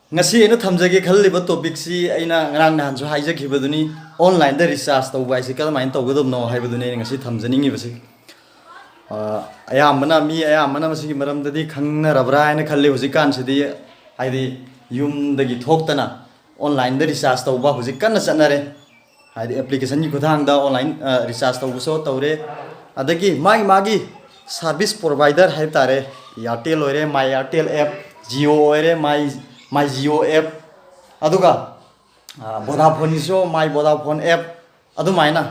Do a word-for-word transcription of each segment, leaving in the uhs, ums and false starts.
ꯉꯁꯤ ꯑꯩꯅ ꯊꯝꯖꯒꯦ ꯈꯜꯂꯤꯕ ꯇꯣꯄꯤꯛꯁꯤ ꯑꯩꯅ ꯉꯔꯥꯡ ꯅꯍꯥꯟꯁꯨ ꯍꯥꯏꯖꯈꯤꯕꯗꯨꯅꯤ, ꯑꯣꯟꯂꯥꯏꯟꯗ ꯔꯤꯆꯥꯔꯖ ꯇꯧꯕ ꯍꯥꯏꯁꯤ ꯀꯔꯝꯍꯥꯏꯅ ꯇꯧꯒꯗꯕꯅꯣ ꯍꯥꯏꯕꯗꯨꯅꯤ ꯑꯩꯅ ꯉꯁꯤ ꯊꯝꯖꯅꯤꯡꯉꯤꯕꯁꯤ꯫ ꯑ, ꯑꯌꯥꯝꯕꯅ, ꯃꯤ ꯑꯌꯥꯝꯕꯅ ꯃꯁꯤꯒꯤ ꯃꯔꯝꯗꯗꯤ ꯈꯪꯅꯔꯕ꯭ꯔꯥ ꯍꯥꯏꯅ ꯈꯜꯂꯤ꯫ ꯍꯧꯖꯤꯛꯀꯥꯟꯁꯤꯗꯤ ꯍꯥꯏꯗꯤ ꯌꯨꯝꯗꯒꯤ ꯊꯣꯛꯇꯅ ꯑꯣꯟꯂꯥꯏꯟꯗ ꯔꯤꯆꯥꯔꯖ ꯇꯧꯕ ꯍꯧꯖꯤꯛ ꯀꯟꯅ ꯆꯠꯅꯔꯦ꯫ ꯍꯥꯏꯗꯤ ꯑꯦꯄ꯭ꯂꯤꯀꯦꯁꯟꯒꯤ ꯈꯨꯠꯊꯥꯡꯗ ꯑꯣꯟꯂꯥꯏꯟ, ꯑ, ꯔꯤꯆꯥꯔꯖ ꯇꯧꯕꯁꯨ ꯇꯧꯔꯦ꯫ ꯑꯗꯒꯤ ꯃꯥꯒꯤ ꯃꯥꯒꯤ ꯁꯥꯔꯚꯤꯁ ꯄ꯭ꯔꯣꯚꯥꯏꯗꯔ ꯍꯥꯏꯕ ꯇꯥꯔꯦ, ꯏꯌꯥꯔꯇꯦꯜ ꯑꯣꯏꯔꯦ, ꯃꯥꯏ ꯏꯌꯥꯔꯇꯦꯜ ꯑꯦꯞ, ꯖꯤꯑꯣ ꯑꯣꯏꯔꯦ, ꯃꯥꯏ ꯃꯥꯏ ꯖꯤꯑꯣ ꯑꯦꯞ, ꯑꯗꯨꯒ, ꯑ, ꯚꯣꯗꯥꯐꯣꯟꯒꯤꯁꯨ ꯃꯥꯏ ꯚꯣꯗꯥꯐꯣꯟ ꯑꯦꯞ, ꯑꯗꯨꯃꯥꯏꯅ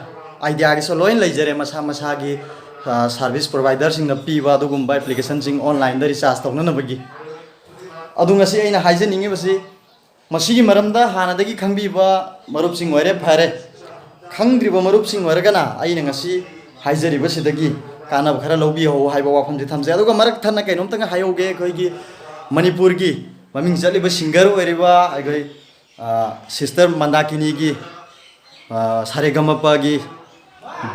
ꯑꯥꯏꯗꯤꯌꯥꯒꯤꯁꯨ ꯂꯣꯏ ꯂꯩꯖꯔꯦ꯫ ꯃꯁꯥ ꯃꯁꯥꯒꯤ, ꯑ, ꯁꯥꯔꯚꯤꯁ ꯄ꯭ꯔꯣꯚꯥꯏꯗꯔꯁꯤꯡꯅ ꯄꯤꯕ ꯑꯗꯨꯒꯨꯝꯕ ꯑꯦꯄ꯭ꯂꯤꯀꯦꯁꯟꯁꯤꯡ ꯑꯣꯟꯂꯥꯏꯟꯗ ꯔꯤꯆꯥꯔꯖ ꯇꯧꯅꯅꯕꯒꯤ꯫ ꯑꯗꯨ ꯉꯁꯤ ꯑꯩꯅ ꯍꯥꯏꯖꯅꯤꯡꯉꯤꯕꯁꯤ, ꯃꯁꯤꯒꯤ ꯃꯔꯝꯗ ꯍꯥꯟꯅꯗꯒꯤ ꯈꯪꯕꯤꯕ ꯃꯔꯨꯞꯁꯤꯡ ꯑꯣꯏꯔꯦ, ꯐꯔꯦ꯫ ꯈꯪꯗ꯭ꯔꯤꯕ ꯃꯔꯨꯞꯁꯤꯡ ꯑꯣꯏꯔꯒꯅ ꯑꯩꯅ ꯉꯁꯤ ꯍꯥꯏꯖꯔꯤꯕꯁꯤꯗꯒꯤ ꯀꯥꯟꯅꯕ ꯈꯔ ꯂꯧꯕꯤꯍꯧ ꯍꯥꯏꯕ ꯋꯥꯐꯝꯁꯤ ꯊꯝꯖꯩ꯫ ꯑꯗꯨꯒ ꯃꯔꯛ ꯊꯠꯅ ꯀꯩꯅꯣꯝꯇꯪ ꯍꯥꯏꯍꯧꯒꯦ꯫ ꯑꯩꯈꯣꯏꯒꯤ ꯃꯅꯤꯄꯨꯔꯒꯤ ꯃꯃꯤꯡ ꯆꯠꯂꯤꯕ ꯁꯤꯡꯒꯔ ꯑꯣꯏꯔꯤꯕ ꯑꯩꯈꯣꯏ, ꯑ, ꯁꯤꯁꯇꯔ ꯃꯟꯗꯥꯀꯤꯅꯤꯒꯤ, ꯑ, ꯁꯥꯔꯦꯒꯃꯄꯒꯤ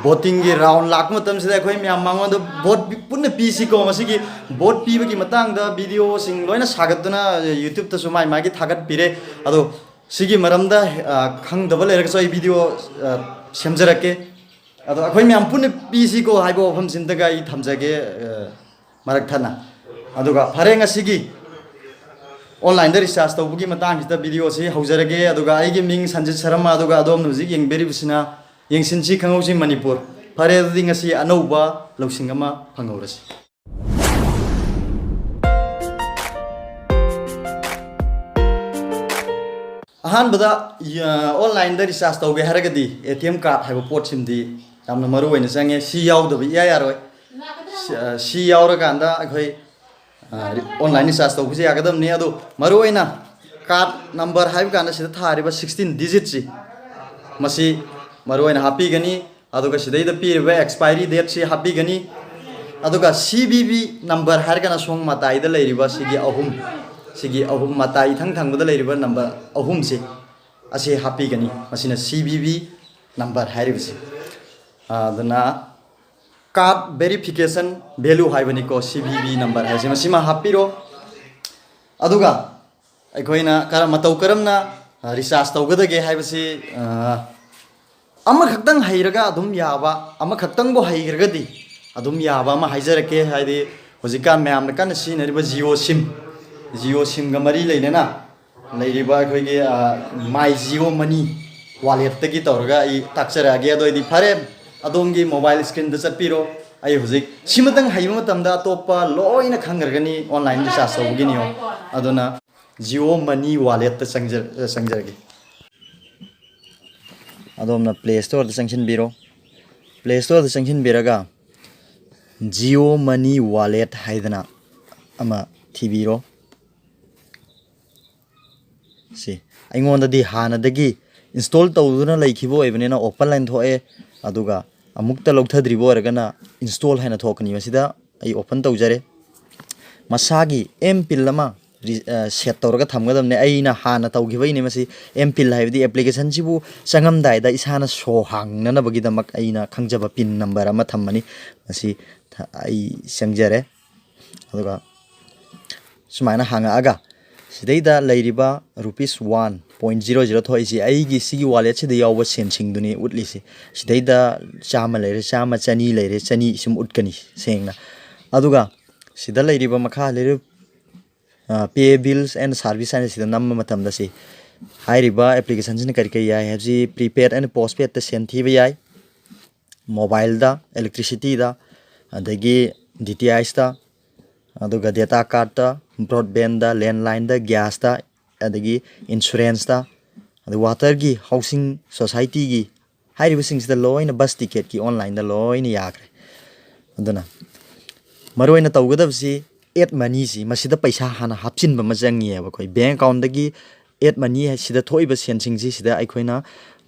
ꯚꯣꯇꯤꯡꯒꯤ ꯔꯥꯎꯟ ꯂꯥꯛꯄ ꯃꯇꯝꯁꯤꯗ ꯑꯩꯈꯣꯏ ꯃꯌꯥꯝ ꯃꯉꯣꯟꯗ ꯚꯣꯠ ꯄꯤ-, ꯄꯨꯟꯅ ꯄꯤꯁꯤꯀꯣ꯫ ꯃꯁꯤꯒꯤ ꯚꯣꯠ ꯄꯤꯕꯒꯤ ꯃꯇꯥꯡꯗ ꯚꯤꯗꯤꯑꯣꯁꯤꯡ ꯂꯣꯏꯅ ꯁꯥꯒꯠꯇꯨꯅ YouTube-ꯇꯁꯨ ꯃꯥꯏ ꯃꯥꯒꯤ ꯊꯥꯒꯠꯄꯤꯔꯦ꯫ ꯑꯗꯣ ꯁꯤꯒꯤ ꯃꯔꯝꯗ, ꯑ, ꯈꯪꯗꯕ ꯂꯩꯔꯒꯁꯨ ꯑꯩ ꯚꯤꯗꯤꯑꯣ, ꯑ, ꯁꯦꯝꯖꯔꯛꯀꯦ꯫ ꯑꯗꯣ ꯑꯩꯈꯣꯏ ꯃꯌꯥꯝ ꯄꯨꯟꯅ ꯄꯤꯁꯤꯀꯣ ꯍꯥꯏꯕ ꯋꯥꯐꯝꯁꯤꯃꯇꯒ ꯑꯩ ꯊꯝꯖꯒꯦ, ꯑ, ꯃꯔꯛ ꯊꯠꯅ꯫ ꯑꯗꯨꯒ ꯐꯔꯦ, ꯉꯁꯤꯒꯤ ꯑꯣꯟꯂꯥꯏꯟꯗ ꯔꯤꯆꯥꯔꯖ ꯇꯧꯕꯒꯤ ꯃꯇꯥꯡꯁꯤꯗ ꯚꯤꯗꯤꯑꯣꯁꯤ ꯍꯧꯖꯔꯒꯦ꯫ ꯑꯗꯨꯒ ꯑꯩꯒꯤ ꯃꯤꯡ ꯁꯟꯖꯤꯠ ꯁꯔꯃ, ꯑꯗꯨꯒ ꯑꯗꯣꯝꯅ ꯍꯧꯖꯤꯛ ꯌꯦꯡꯕꯤꯔꯤꯕꯁꯤꯅ ꯌꯦꯡꯁꯤꯟꯁꯤ ꯈꯪꯍꯧꯁꯤ ꯃꯅꯤꯄꯨꯔ꯫ ꯐꯔꯦ, ꯑꯗꯨꯗꯤ ꯉꯁꯤ ꯑꯅꯧꯕ ꯂꯧꯁꯤꯡ ꯑꯃ ꯐꯪꯍꯧꯔꯁꯤ꯫ ꯑꯍꯥꯟꯕꯗ, ꯑ, ꯑꯣꯟꯂꯥꯏꯟꯗ ꯔꯤꯆꯥꯔꯖ ꯇꯧꯒꯦ ꯍꯥꯏꯔꯒꯗꯤ ꯑꯦ ꯇꯤ ꯑꯦꯝ ꯀꯥꯔꯗ ꯍꯥꯏꯕ ꯄꯣꯠꯁꯤꯃꯗꯤ ꯌꯥꯝꯅ ꯃꯔꯨ ꯑꯣꯏꯅ ꯆꯪꯉꯦ꯫ ꯁꯤ ꯌꯥꯎꯗꯕ ꯏꯌꯥ ꯌꯥꯔꯣꯏ꯫ ꯁꯤ, ꯑ, ꯁꯤ ꯌꯥꯎꯔꯀꯥꯟꯗ ꯑꯩꯈꯣꯏ, ꯑ, ꯔꯤ-, ꯑꯣꯟꯂꯥꯏꯟ ꯔꯤꯆꯥꯔꯖ ꯇꯧꯕꯁꯦ ꯌꯥꯒꯗꯕꯅꯤ꯫ ꯑꯗꯣ ꯃꯔꯨꯑꯣꯏꯅ ꯀꯥꯔꯗ ꯅꯝꯕꯔ ꯍꯥꯏꯕ ꯀꯥꯟꯗ ꯁꯤꯗ ꯊꯥꯔꯤꯕ ꯁꯤꯛꯁꯇꯤꯟ ꯗꯤꯖꯤꯠꯁꯤ, ꯃꯁꯤ ꯃꯔꯨꯑꯣꯏꯅ ꯍꯥꯞꯄꯤꯒꯅꯤ꯫ ꯑꯗꯨꯒ ꯁꯤꯗꯩꯗ ꯄꯤꯔꯤꯕ ꯑꯦꯛꯁꯄꯥꯏꯔꯤ ꯗꯦꯠꯁꯤ ꯍꯥꯞꯄꯤꯒꯅꯤ꯫ ꯑꯗꯨꯒ ꯁꯤ ꯚꯤ ꯚꯤ ꯅꯝꯕꯔ ꯍꯥꯏꯔꯒꯅ ꯁꯣꯝ ꯃꯇꯥꯏꯗ ꯂꯩꯔꯤꯕ ꯁꯤꯒꯤ ꯑꯍꯨꯝ, ꯁꯤꯒꯤ ꯑꯍꯨꯝ, ꯃꯇꯥꯏ ꯏꯊꯪ ꯊꯪꯕꯗ ꯂꯩꯔꯤꯕ ꯅꯝꯕꯔ ꯑꯍꯨꯝꯁꯤ, ꯑꯁꯤ ꯍꯥꯞꯄꯤꯒꯅꯤ꯫ ꯃꯁꯤꯅ ꯁꯤ ꯚꯤ ꯚꯤ ꯅꯝꯕꯔ ꯍꯥꯏꯔꯤꯕꯁꯤ꯫ ꯑꯗꯨꯅ ꯀꯥꯔꯗ ꯚꯦꯔꯤꯐꯤꯀꯦꯁꯟ ꯚꯦꯂꯨ ꯍꯥꯏꯕꯅꯤꯀꯣ, ꯁꯤ ꯚꯤ ꯚꯤ ꯅꯝꯕꯔ ꯍꯥꯏꯁꯦ, ꯃꯁꯤꯃ ꯍꯥꯞꯄꯤꯔꯣ꯫ ꯑꯗꯨꯒ ꯑꯩꯈꯣꯏꯅ ꯀꯔꯝ ꯃꯇꯧ ꯀꯔꯝꯅ ꯔꯤꯆꯥꯔꯖ ꯇꯧꯒꯗꯒꯦ ꯍꯥꯏꯕꯁꯤ ꯑꯃꯈꯛꯇꯪ ꯍꯩꯔꯒ ꯑꯗꯨꯝ ꯌꯥꯕ, ꯑꯃꯈꯛꯇꯪꯕꯨ ꯍꯩꯈ꯭ꯔꯒꯗꯤ ꯑꯗꯨꯝ ꯌꯥꯕ ꯑꯃ ꯍꯥꯏꯖꯔꯛꯀꯦ꯫ ꯍꯥꯏꯗꯤ ꯍꯧꯖꯤꯛꯀꯥꯟ ꯃꯌꯥꯝꯅ ꯀꯟꯅ ꯁꯤꯖꯤꯟꯅꯔꯤꯕ ꯖꯤꯑꯣ ꯁꯤꯝ, ꯖꯤꯑꯣ ꯁꯤꯝꯒ ꯃꯔꯤ ꯂꯩꯅꯅ ꯂꯩꯔꯤꯕ ꯑꯩꯈꯣꯏꯒꯤ ꯃꯥꯏ ꯖꯤꯑꯣ ꯃꯅꯤ ꯋꯥꯂꯦꯠꯇꯒꯤ ꯇꯧꯔꯒ ꯑꯩ ꯇꯥꯛꯆꯔꯛꯑꯒꯦ꯫ ꯑꯗꯨ ꯑꯣꯏꯗꯤ ꯐꯔꯦ, ꯑꯗꯣꯝꯒꯤ ꯃꯣꯕꯥꯏꯜ ꯁ꯭ꯀ꯭ꯔꯤꯟꯗ ꯆꯠꯄꯤꯔꯣ꯫ ꯑꯩ ꯍꯧꯖꯤꯛ ꯁꯤꯃꯇꯪ ꯍꯩꯕ ꯃꯇꯝꯗ ꯑꯇꯣꯞꯄ ꯂꯣꯏꯅ ꯈꯪꯈ꯭ꯔꯒꯅꯤ ꯑꯣꯟꯂꯥꯏꯟ ꯔꯤꯆꯥꯔꯖ ꯇꯧꯕꯒꯤꯅꯤꯌꯣ꯫ ꯑꯗꯨꯅ ꯖꯤꯑꯣ ꯃꯅꯤ ꯋꯥꯂꯦꯠꯇ ꯆꯪꯖꯔꯒꯦ꯫ ꯑꯗꯣꯝꯅ ꯄ꯭ꯂꯦ ꯁ꯭ꯇꯣꯔꯗ ꯆꯪꯁꯤꯟꯕꯤꯔꯣ꯫ ꯄ꯭ꯂꯦ ꯁ꯭ꯇꯣꯔꯗ ꯆꯪꯁꯤꯟꯕꯤꯔꯒ ꯖꯤꯑꯣ ꯃꯅꯤ ꯋꯥꯂꯦꯠ ꯍꯥꯏꯗꯅ ꯑꯃ ꯊꯤꯕꯤꯔꯣ꯫ ꯁꯤ ꯑꯩꯉꯣꯟꯗꯗꯤ ꯍꯥꯟꯅꯗꯒꯤ ꯏꯟꯁꯇꯣꯜ ꯇꯧꯗꯨꯅ ꯂꯩꯈꯤꯕ ꯑꯣꯏꯕꯅꯤꯅ ꯑꯣꯄꯟ ꯍꯥꯏꯅ ꯊꯣꯛꯑꯦ꯫ ꯑꯗꯨꯒ ꯑꯃꯨꯛꯇ ꯂꯧꯊꯗ꯭ꯔꯤꯕ ꯑꯣꯏꯔꯒꯅ ꯏꯟꯁꯇꯣꯜ ꯍꯥꯏꯅ ꯊꯣꯛꯀꯅꯤ꯫ ꯃꯁꯤꯗ ꯑꯩ ꯑꯣꯄꯟ ꯇꯧꯖꯔꯦ꯫ ꯃꯁꯥꯒꯤ ꯑꯦꯝ ꯄꯤꯟ ꯑꯃ ꯔꯤ-, ꯑ, ꯁꯦꯠ ꯇꯧꯔꯒ ꯊꯝꯒꯗꯕꯅꯦ꯫ ꯑꯩꯅ ꯍꯥꯟꯅ ꯇꯧꯈꯤꯕꯩꯅꯦ ꯃꯁꯤ꯫ ꯑꯦꯝ ꯄꯤꯟ ꯍꯥꯏꯕꯗꯤ ꯑꯦꯄ꯭ꯂꯤꯀꯦꯁꯟꯁꯤꯕꯨ ꯆꯪꯉꯝꯗꯥꯏꯗ ꯏꯁꯥꯅ ꯁꯣ ꯍꯥꯡꯅꯅꯕꯒꯤꯗꯃꯛ ꯑꯩꯅ ꯈꯪꯖꯕ ꯄꯤꯟ ꯅꯝꯕꯔ ꯑꯃ ꯊꯝꯃꯅꯤ꯫ ꯃꯁꯤ ꯊ-, ꯑꯩ ꯆꯪꯖꯔꯦ꯫ ꯑꯗꯨꯒ ꯁꯨꯃꯥꯏꯅ ꯍꯥꯡꯉꯛꯑꯒ ꯁꯤꯗꯩꯗ ꯂꯩꯔꯤꯕ rupees one point zero zero ꯊꯣꯛꯏꯁꯤ ꯑꯩꯒꯤ ꯁꯤꯒꯤ ꯋꯥꯂꯦꯠꯁꯤꯗ ꯌꯥꯎꯕ ꯁꯦꯟꯁꯤꯡꯗꯨꯅꯤ ꯎꯠꯂꯤꯁꯤ꯫ ꯁꯤꯗꯩꯗ ꯆꯥꯝꯃ ꯂꯩꯔꯦ, ꯆꯥꯝꯃ, ꯆꯅꯤ ꯂꯩꯔꯦ, ꯆꯅꯤ ꯁꯨꯝ ꯎꯠꯀꯅꯤ ꯁꯦꯡꯅ꯫ ꯑꯗꯨꯒ ꯁꯤꯗ ꯂꯩꯔꯤꯕ ꯃꯈꯥ ꯂꯩꯔꯤꯕ, ꯑ, Pay Bills and Service ꯍꯥꯏꯅ ꯁꯤꯗ ꯅꯝꯕ ꯃꯇꯝꯗ ꯁꯤ ꯍꯥꯏꯔꯤꯕ ꯑꯦꯄ꯭ꯂꯤꯀꯦꯁꯟꯁꯤꯅ ꯀꯔꯤ ꯀꯔꯤ ꯌꯥꯏ ꯍꯥꯏꯕꯁꯤ prepaid and postpaidꯇ ꯁꯦꯟ ꯊꯤꯕ ꯌꯥꯏ, ꯃꯣꯕꯥꯏꯜꯗ, electricityꯗ, ꯑꯗꯒꯤ DTHꯇ, ꯑꯗꯨꯒ data cardꯇ, broadbandꯇ, landlineꯗ, gasꯇ, ꯑꯗꯒꯤ insuranceꯇ, ꯑꯗꯩ waterꯒꯤ, housing societyꯒꯤ, ꯍꯥꯏꯔꯤꯕꯁꯤꯡꯁꯤꯗ ꯂꯣꯏꯅ bus ticketꯀꯤ onlineꯗ ꯂꯣꯏꯅ ꯌꯥꯈ꯭ꯔꯦ꯫ ꯑꯗꯨꯅ ꯃꯔꯨꯑꯣꯏꯅ ꯇꯧꯒꯗꯕꯁꯤ ꯑꯦꯠ ꯃꯅꯤꯁꯤ, ꯃꯁꯤꯗ ꯄꯩꯁꯥ ꯍꯥꯟꯅ ꯍꯥꯞꯆꯤꯟꯕ ꯑꯃ ꯆꯪꯉꯤꯑꯕ꯫ ꯑꯩꯈꯣꯏ bank accountꯗꯒꯤ ꯑꯦꯠ ꯃꯅꯤ ꯁꯤꯗ ꯊꯣꯛꯏꯕ ꯁꯦꯟꯁꯤꯡꯁꯤ ꯁꯤꯗ ꯑꯩꯈꯣꯏꯅ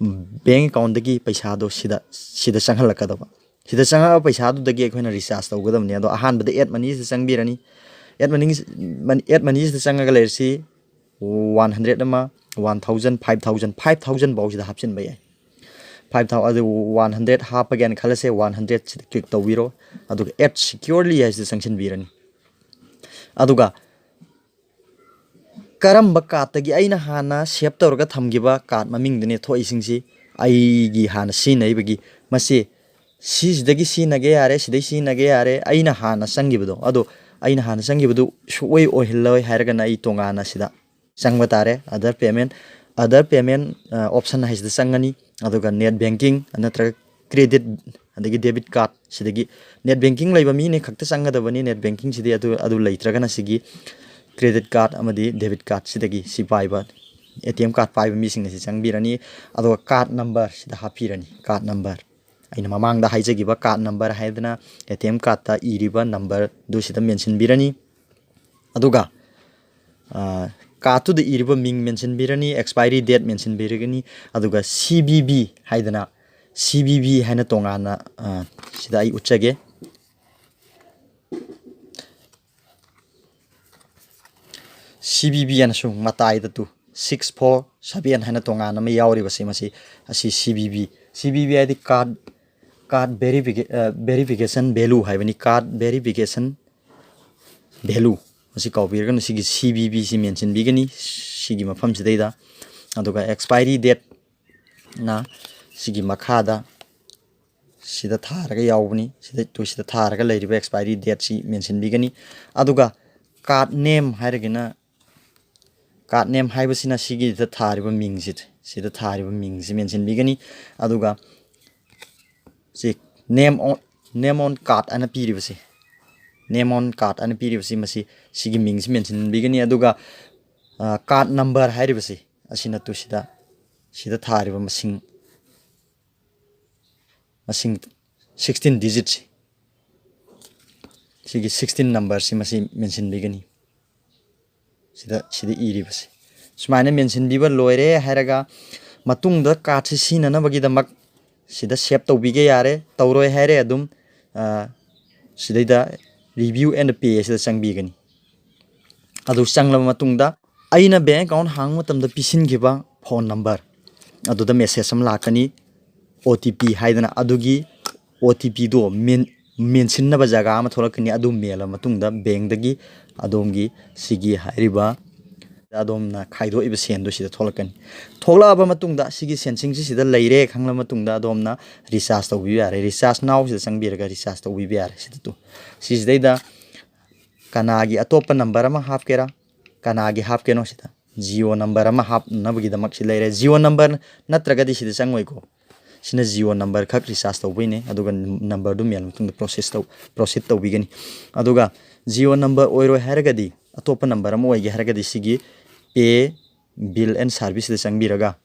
bank accountꯗꯒꯤ ꯄꯩꯁꯥꯗꯣ ꯁꯤꯗ, ꯁꯤꯗ ꯆꯪꯍꯜꯂꯛꯀꯗꯕ꯫ ꯁꯤꯗ ꯆꯪꯉꯛꯑꯕ ꯄꯩꯁꯥꯗꯨꯗꯒꯤ ꯑꯩꯈꯣꯏꯅ ꯔꯤꯆꯥꯔꯖ ꯇꯧꯒꯗꯕꯅꯤ꯫ ꯑꯗꯣ ꯑꯍꯥꯟꯕꯗ ꯑꯦꯠ ꯃꯅꯤꯁꯤꯗ ꯆꯪꯕꯤꯔꯅꯤ꯫ ꯑꯦꯠ ꯃꯅꯤ, ꯑꯦꯠ ꯃꯅꯤꯁꯤꯗ ꯆꯪꯉꯒ ꯂꯩꯔꯁꯤ ꯋꯥꯟ ꯍꯟꯗ꯭ꯔꯦꯠ ꯑꯃ, one thousand, five thousand, five thousand ꯐꯥꯎꯁꯤꯗ ꯍꯥꯞꯆꯤꯟꯕ ꯌꯥꯏ꯫ ꯐꯥꯏꯚ ꯊꯥꯎ-, ꯑꯗꯨ ꯋꯥꯟ ꯍꯟꯗ꯭ꯔꯦꯠ ꯍꯥꯞꯄꯒꯦꯅ ꯈꯜꯂꯁꯦ, ꯋꯥꯟ ꯍꯟꯗ꯭ꯔꯦꯠꯁꯤꯗ ꯀ꯭ꯂꯤꯛ ꯇꯧꯕꯤꯔꯣ꯫ ꯑꯗꯨꯒ ꯑꯦꯠ ꯁꯤꯀ꯭ꯌꯣꯔꯂꯤ ꯍꯥꯏꯁꯤꯗ ꯆꯪꯁꯤꯟꯕꯤꯔꯅꯤ꯫ ꯑꯗꯨꯒ ꯀꯔꯝꯕ ꯀꯥꯔꯠꯇꯒꯤ, ꯑꯩꯅ ꯍꯥꯟꯅ ꯁꯦꯞ ꯇꯧꯔꯒ ꯊꯝꯈꯤꯕ ꯀꯥꯔꯠ ꯃꯃꯤꯡꯗꯨꯅꯦ ꯊꯣꯛꯏꯁꯤꯡꯁꯤ, ꯑꯩꯒꯤ ꯍꯥꯟꯅ ꯁꯤꯖꯤꯟꯅꯔꯤꯕꯒꯤ꯫ ꯃꯁꯤ ꯁꯤꯁꯤꯗꯒꯤ ꯁꯤꯖꯤꯟꯅꯒꯦ ꯌꯥꯔꯦ, ꯁꯤꯗꯩ ꯁꯤꯖꯤꯟꯅꯒꯦ ꯌꯥꯔꯦ, ꯑꯩꯅ ꯍꯥꯟꯅ ꯆꯪꯈꯤꯕꯗꯣ, ꯑꯗꯣ ꯑꯩꯅ ꯍꯥꯟꯅ ꯆꯪꯈꯤꯕꯗꯨ ꯁꯨꯛꯑꯣꯏ ꯑꯣꯏꯍꯜꯂꯣꯏ ꯍꯥꯏꯔꯒꯅ ꯑꯩ ꯇꯣꯉꯥꯟꯅ ꯁꯤꯗ ꯆꯪꯕ ꯇꯥꯔꯦ꯫ Other payment, other payment option ꯍꯥꯏꯁꯤꯗ ꯆꯪꯉꯅꯤ꯫ ꯑꯗꯨꯒ net banking ꯅꯠꯇ꯭ꯔꯒ credit ꯑꯗꯒꯤ debit card, ꯁꯤꯗꯒꯤ net banking ꯂꯩꯕ ꯃꯤꯅ ꯈꯛꯇ ꯆꯪꯒꯗꯕꯅꯤ꯫ Net banking ꯁꯤꯗꯤ ꯑꯗꯨ, ꯑꯗꯨ ꯂꯩꯇ꯭ꯔꯒꯅ ꯁꯤꯒꯤ credit card ꯑꯃꯗꯤ debit card ꯁꯤꯗꯒꯤ ꯁꯤ ꯄꯥꯏꯕ, A T M card ꯄꯥꯏꯕ ꯃꯤꯁꯤꯡ ꯑꯁꯤ ꯆꯪꯕꯤꯔꯅꯤ꯫ ꯑꯗꯨꯒ card number ꯁꯤꯗ ꯍꯥꯞꯄꯤꯔꯅꯤ꯫ Card number, ꯑꯩꯅ ꯃꯃꯥꯡꯗ ꯍꯥꯏꯖꯈꯤꯕ card number ꯍꯥꯏꯗꯅ A T M cardꯇ ꯏꯔꯤꯕ numberꯗꯨ ꯁꯤꯗ ꯃꯦꯟꯁꯤꯟꯕꯤꯔꯅꯤ꯫ ꯑꯗꯨꯒ ꯀꯥꯔꯠꯇꯨꯗ ꯏꯔꯤꯕ ꯃꯤꯡ ꯃꯦꯟꯁꯤꯟꯕꯤꯔꯅꯤ, expiry date ꯃꯦꯟꯁꯤꯟꯕꯤꯔꯒꯅꯤ꯫ ꯑꯗꯨꯒ C V V ꯍꯥꯏꯗꯅ, C V V ꯍꯥꯏꯅ ꯇꯣꯉꯥꯟꯅ, ꯑ, ꯁꯤꯗ ꯑꯩ ꯎꯠꯆꯒꯦ꯫ C V V ꯍꯥꯏꯅꯁꯨ ꯃꯇꯥꯏꯗ two six four seven ꯍꯥꯏꯅ ꯇꯣꯉꯥꯟꯅ ꯑꯃ ꯌꯥꯎꯔꯤꯕꯁꯤ, ꯃꯁꯤ ꯑꯁꯤ C V V, C V V ꯍꯥꯏꯗꯤ card, card verifica-, ꯑ, verification value ꯍꯥꯏꯕꯅꯤ, card verification value꯫ ꯃꯁꯤ ꯀꯥꯎꯕꯤꯔꯒꯅꯨ, ꯁꯤꯒꯤ C V V ꯁꯤ ꯃꯦꯟꯁꯤꯟꯕꯤꯒꯅꯤ ꯁꯤꯒꯤ ꯃꯐꯝꯁꯤꯗꯩꯗ꯫ ꯑꯗꯨꯒ expiry dateꯅ ꯁꯤꯒꯤ ꯃꯈꯥꯗ ꯁꯤꯗ ꯊꯥꯔꯒ ꯌꯥꯎꯕꯅꯤ꯫ ꯁꯤꯗ, ꯇꯨ, ꯁꯤꯗ ꯊꯥꯔꯒ ꯂꯩꯔꯤꯕ expiry date ꯁꯤ ꯃꯦꯟꯁꯤꯟꯕꯤꯒꯅꯤ꯫ ꯑꯗꯨꯒ card name ꯍꯥꯏꯔꯒꯅ, card name ꯍꯥꯏꯕꯁꯤꯅ ꯁꯤꯒꯤꯗ ꯊꯥꯔꯤꯕ ꯃꯤꯡꯁꯤ, ꯁꯤꯗ ꯊꯥꯔꯤꯕ ꯃꯤꯡꯁꯤ ꯃꯦꯟꯁꯤꯟꯕꯤꯒꯅꯤ꯫ ꯑꯗꯨꯒ ꯁꯤ name on, name on card ꯍꯥꯏꯅ ꯄꯤꯔꯤꯕꯁꯤ, name on card ꯍꯥꯏꯅ ꯄꯤꯔꯤꯕꯁꯤ, ꯃꯁꯤ, ꯁꯤꯒꯤ ꯃꯤꯡꯁꯤ ꯃꯦꯟꯁꯤꯟꯕꯤꯒꯅꯤ꯫ ꯑꯗꯨꯒ, ꯑ, card number ꯍꯥꯏꯔꯤꯕꯁꯤ ꯑꯁꯤꯅ ꯇꯨ ꯁꯤꯗ, ꯁꯤꯗ ꯊꯥꯔꯤꯕ ꯃꯁꯤꯡ, ꯃꯁꯤꯡ sixteen digitꯁꯤ, ꯁꯤꯒꯤ sixteen numberꯁꯤ ꯃꯁꯤ ꯃꯦꯟꯁꯤꯟꯕꯤꯒꯅꯤ꯫ ꯁꯤꯗ, ꯁꯤꯗ ꯏꯔꯤꯕꯁꯤ ꯁꯨꯃꯥꯏꯅ ꯃꯦꯟꯁꯤꯟꯕꯤꯕ ꯂꯣꯏꯔꯦ ꯍꯥꯏꯔꯒ, ꯃꯇꯨꯡꯗ cardꯁꯤ ꯁꯤꯖꯤꯟꯅꯅꯕꯒꯤꯗꯃꯛ ꯁꯤꯗ save ꯇꯧꯕꯤꯒꯦ ꯌꯥꯔꯦ꯫ ꯇꯧꯔꯣꯏ ꯍꯥꯏꯔꯦ ꯑꯗꯨꯝ, ꯑ, ꯁꯤꯗꯩꯗ review and pay ꯁꯤꯗ ꯆꯪꯕꯤꯒꯅꯤ꯫ ꯑꯗꯨ ꯆꯪꯂꯕ ꯃꯇꯨꯡꯗ ꯑꯩꯅ bank account ꯍꯥꯡꯕ ꯃꯇꯝꯗ ꯄꯤꯁꯤꯟꯈꯤꯕ phone number ꯑꯗꯨꯗ message ꯑꯃ ꯂꯥꯛꯀꯅꯤ, O T P ꯍꯥꯏꯗꯅ꯫ ꯑꯗꯨꯒꯤ O T Pꯗꯣ ꯃꯦꯟ-, ꯃꯦꯟꯁꯤꯟꯅꯕ ꯖꯒꯥ ꯑꯃ ꯊꯣꯛꯂꯛꯀꯅꯤ꯫ ꯑꯗꯨ ꯃꯦꯜꯂ ꯃꯇꯨꯡꯗ bankꯇꯒꯤ ꯑꯗꯣꯝꯒꯤ ꯁꯤꯒꯤ ꯍꯥꯏꯔꯤꯕ ꯑꯗꯣꯝꯅ ꯈꯥꯏꯗꯣꯛꯏꯕ ꯁꯦꯟꯗꯣ ꯁꯤꯗ ꯊꯣꯛꯂꯛꯀꯅꯤ꯫ ꯊꯣꯛꯂꯛꯑꯕ ꯃꯇꯨꯡꯗ ꯁꯤꯒꯤ ꯁꯦꯟꯁꯤꯡꯁꯤ ꯁꯤꯗ ꯂꯩꯔꯦ ꯈꯪꯂꯕ ꯃꯇꯨꯡꯗ ꯑꯗꯣꯝꯅ recharge ꯇꯧꯕꯤꯕ ꯌꯥꯔꯦ꯫ Recharge now ꯁꯤꯗ ꯆꯪꯕꯤꯔꯒ recharge ꯇꯧꯕꯤꯕ ꯌꯥꯔꯦ꯫ ꯁꯤꯗ ꯇꯨ ꯁꯤꯁꯤꯗꯩꯗ ꯀꯅꯥꯒꯤ ꯑꯇꯣꯞꯄ number ꯑꯃ ꯍꯥꯞꯀꯦꯔꯥ, ꯀꯅꯥꯒꯤ ꯍꯥꯞꯀꯦꯅꯣ ꯁꯤꯗ Jio number ꯑꯃ ꯍꯥꯞꯅꯕꯒꯤꯗꯃꯛ ꯁꯤ ꯂꯩꯔꯦ꯫ Jio number ꯅꯠꯇ꯭ꯔꯒꯗꯤ ꯁꯤꯗ ꯆꯪꯉꯣꯏꯀꯣ꯫ ꯁꯤꯅ Jio number ꯈꯛ recharge ꯇꯧꯕꯩꯅꯦ꯫ ꯑꯗꯨꯒ numberꯗꯨ ꯃꯦꯜꯂ ꯃꯇꯨꯡꯗ process ꯇꯧ proceed ꯇꯧꯕꯤꯒꯅꯤ꯫ ꯑꯗꯨꯒ Jio number ꯑꯣꯏꯔꯣꯏ ꯍꯥꯏꯔꯒꯗꯤ, ꯑꯇꯣꯞꯄ number ꯑꯃ ꯑꯣꯏꯒꯦ ꯍꯥꯏꯔꯒꯗꯤ, ꯁꯤꯒꯤ pay bill and serviceꯁꯤꯗ ꯆꯪꯕꯤꯔꯒ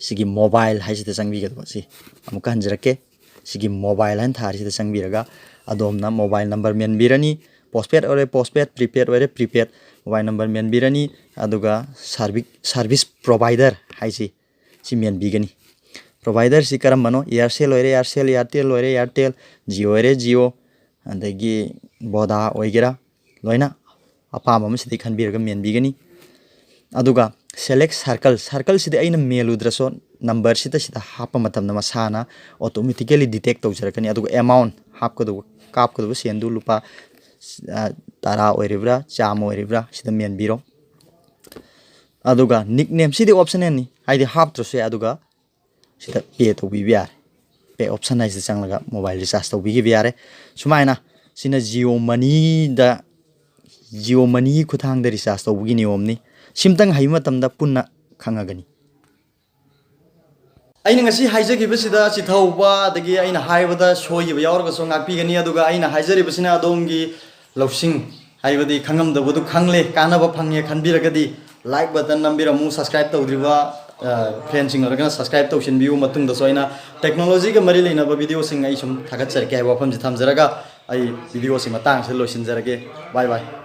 ꯁꯤꯒꯤ mobile ꯍꯥꯏꯁꯤꯗ ꯆꯪꯕꯤꯒꯗꯕ꯫ ꯁꯤ ꯑꯃꯨꯛꯀ ꯍꯟꯖꯔꯛꯀꯦ꯫ ꯁꯤꯒꯤ mobile ꯍꯥꯏꯅ ꯊꯥꯔꯤꯁꯤꯗ ꯆꯪꯕꯤꯔꯒ ꯑꯗꯣꯝꯅ mobile number ꯃꯦꯟꯕꯤꯔꯅꯤ꯫ Postpaid ꯑꯣꯏꯔꯦ postpaid, prepaid ꯑꯣꯏꯔꯦ prepaid, mobile number ꯃꯦꯟꯕꯤꯔꯅꯤ꯫ ꯑꯗꯨꯒ service service provider ꯍꯥꯏꯁꯤ ꯁꯤ ꯃꯦꯟꯕꯤꯒꯅꯤ꯫ Providerꯁꯤ ꯀꯔꯝꯕꯅꯣ? Aircel ꯑꯣꯏꯔꯦ Aircel, Airtel ꯑꯣꯏꯔꯦ Airtel, Jio ꯑꯣꯏꯔꯦ Jio, ꯑꯗꯒꯤ Voda ꯑꯣꯏꯒꯦꯔꯥ, ꯂꯣꯏꯅ ꯑꯄꯥꯝꯕ ꯑꯃ ꯁꯤꯗꯩ ꯈꯟꯕꯤꯔꯒ ꯃꯦꯟꯕꯤꯒꯅꯤ꯫ ꯑꯗꯨꯒ select circle, circleꯁꯤꯗꯤ ꯑꯩꯅ ꯃꯦꯜꯂꯨꯗ꯭ꯔꯁꯨ numberꯁꯤꯗ ꯁꯤꯗ ꯍꯥꯞꯄ ꯃꯇꯝꯗ ꯃꯁꯥꯅ automatically detect ꯇꯧꯖꯔꯛꯀꯅꯤ꯫ ꯑꯗꯨꯒ amount, ꯍꯥꯞꯀꯗꯧꯕ, ꯀꯥꯞꯀꯗꯧꯕ ꯁꯦꯟꯗꯨ ꯂꯨꯄꯥ, ꯑ, ꯇꯔꯥ ꯑꯣꯏꯔꯤꯕ꯭ꯔꯥ, ꯆꯥꯝꯃ ꯑꯣꯏꯔꯤꯕ꯭ꯔꯥ, ꯁꯤꯗ ꯃꯦꯟꯕꯤꯔꯣ꯫ ꯑꯗꯨꯒ nickname, ꯁꯤꯗꯤ optionalꯅꯤ, ꯍꯥꯏꯗꯤ ꯍꯥꯞꯇ꯭ꯔꯁꯨ ꯌꯥꯏ꯫ ꯑꯗꯨꯒ ꯁꯤꯗ pay ꯇꯧꯕꯤꯕ ꯌꯥꯔꯦ꯫ Pay option ꯍꯥꯏꯁꯤꯗ ꯆꯪꯂꯒ mobile recharge ꯇꯧꯕꯤꯈꯤꯕ ꯌꯥꯔꯦ꯫ ꯁꯨꯃꯥꯏꯅ ꯁꯤꯅ Jio Moneyꯗ, Jio Moneyꯒꯤ ꯈꯨꯠꯊꯥꯡꯗ recharge ꯇꯧꯕꯒꯤ ꯅꯤꯌꯣꯝꯅꯤ꯫ ꯁꯤꯝꯇꯪ ꯍꯩꯕ ꯃꯇꯝꯗ ꯄꯨꯟꯅ ꯈꯪꯉꯒꯅꯤ꯫ ꯑꯩꯅ ꯉꯁꯤ ꯍꯥꯏꯖꯈꯤꯕꯁꯤꯗ ꯆꯤꯊꯍꯧꯕ ꯑꯗꯒꯤ ꯑꯩꯅ ꯍꯥꯏꯕꯗ ꯁꯣꯏꯈꯤꯕ ꯌꯥꯎꯔꯒꯁꯨ ꯉꯥꯛꯄꯤꯒꯅꯤ꯫ ꯑꯗꯨꯒ ꯑꯩꯅ ꯍꯥꯏꯖꯔꯤꯕꯁꯤꯅ ꯑꯗꯣꯝꯒꯤ ꯂꯧꯁꯤꯡ, ꯍꯥꯏꯕꯗꯤ ꯈꯪꯉꯝꯗꯕꯗꯨ ꯈꯪꯂꯦ, ꯀꯥꯟꯅꯕ ꯐꯪꯉꯦ ꯈꯟꯕꯤꯔꯒꯗꯤ like button ꯅꯝꯕꯤꯔꯝꯃꯨ꯫ Subscribe ꯇꯧꯗ꯭ꯔꯤꯕ, ꯑ, friendꯁꯤꯡ ꯑꯣꯏꯔꯒꯅ subscribe ꯇꯧꯁꯤꯟꯕꯤꯌꯨ꯫ ꯃꯇꯨꯡꯗꯁꯨ ꯑꯩꯅ technologyꯒ ꯃꯔꯤ ꯂꯩꯅꯕ videoꯁꯤꯡ ꯑꯩ ꯁꯨꯝ ꯊꯥꯒꯠꯆꯔꯛꯀꯦ ꯍꯥꯏꯕ ꯋꯥꯐꯝꯁꯤ ꯊꯝꯖꯔꯒ ꯑꯩ videoꯁꯤ ꯃꯇꯥꯡꯁꯤꯗ ꯂꯣꯏꯁꯤꯟꯖꯔꯒꯦ꯫ Bye bye꯫